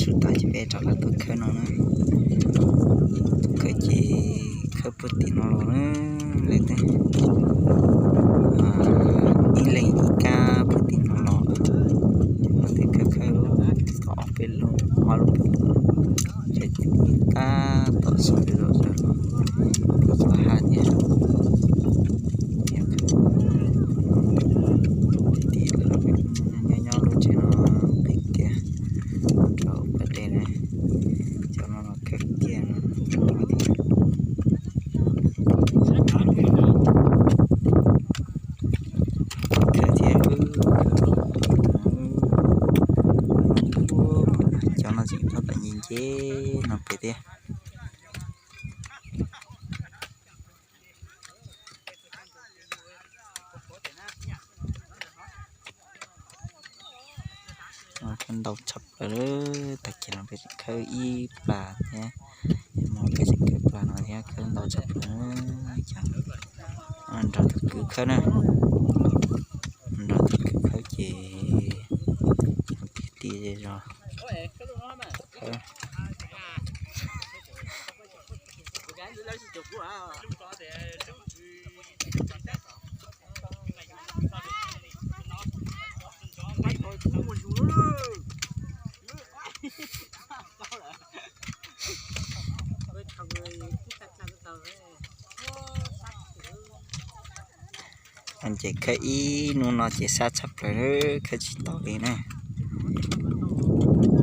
Sub tas ces peb rov qab tuaj khawb no na. Khawb ces khawb puag tim no los na, lawv tej ib leeg ib kab puag tim no los. Lawv tej khawb khawb tau ob peb lub ob lub, ces ib kab tom xaus zom zaws los tim cov hav thiab. Tim nyob nyob lub tsev no pem kiag rau pas dej na, cov no los khawb kiag no. Khawb thiab, cov no tseem tab tom nce nce no pem thiab. Khawb ntau tshaj plaws, tag kis no peb tseem khawb ib plag thiab, hmo peb tseem khawb plag no thiab, khawb ntau tshaj plaws. Nrog tus kwv khawb na, nrog tus kwv khawb ces ti ti zog khawb. Ces khawb ib hnub no ces sab tshaj plaws, khawb tsis tau li na.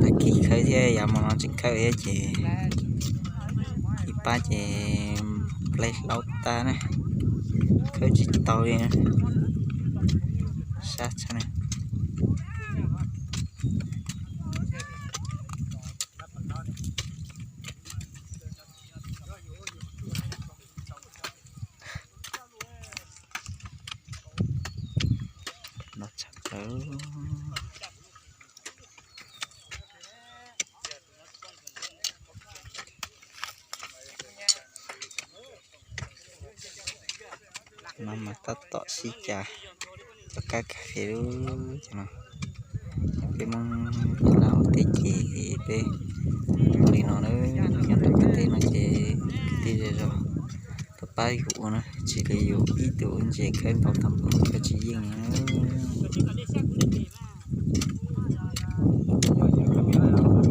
Tag kis khawb thiab yav hmo no tseem khawb thiab ces ib pab ces ple hlaub tag na, khawb tsis tau li na, sab tshaj na. No tshaj plaws. No mas tab tom sib cav cov kab kas fes lub cov no. Peb Hmoob Laj ua teb ces peb ua li no na, nyob rau qab teb no ces kwv tij zej zog tuaj pab yus ua na, tsis li yus ib tug ua ntses khawb ntau tag npaum no khawb tsis yeej na.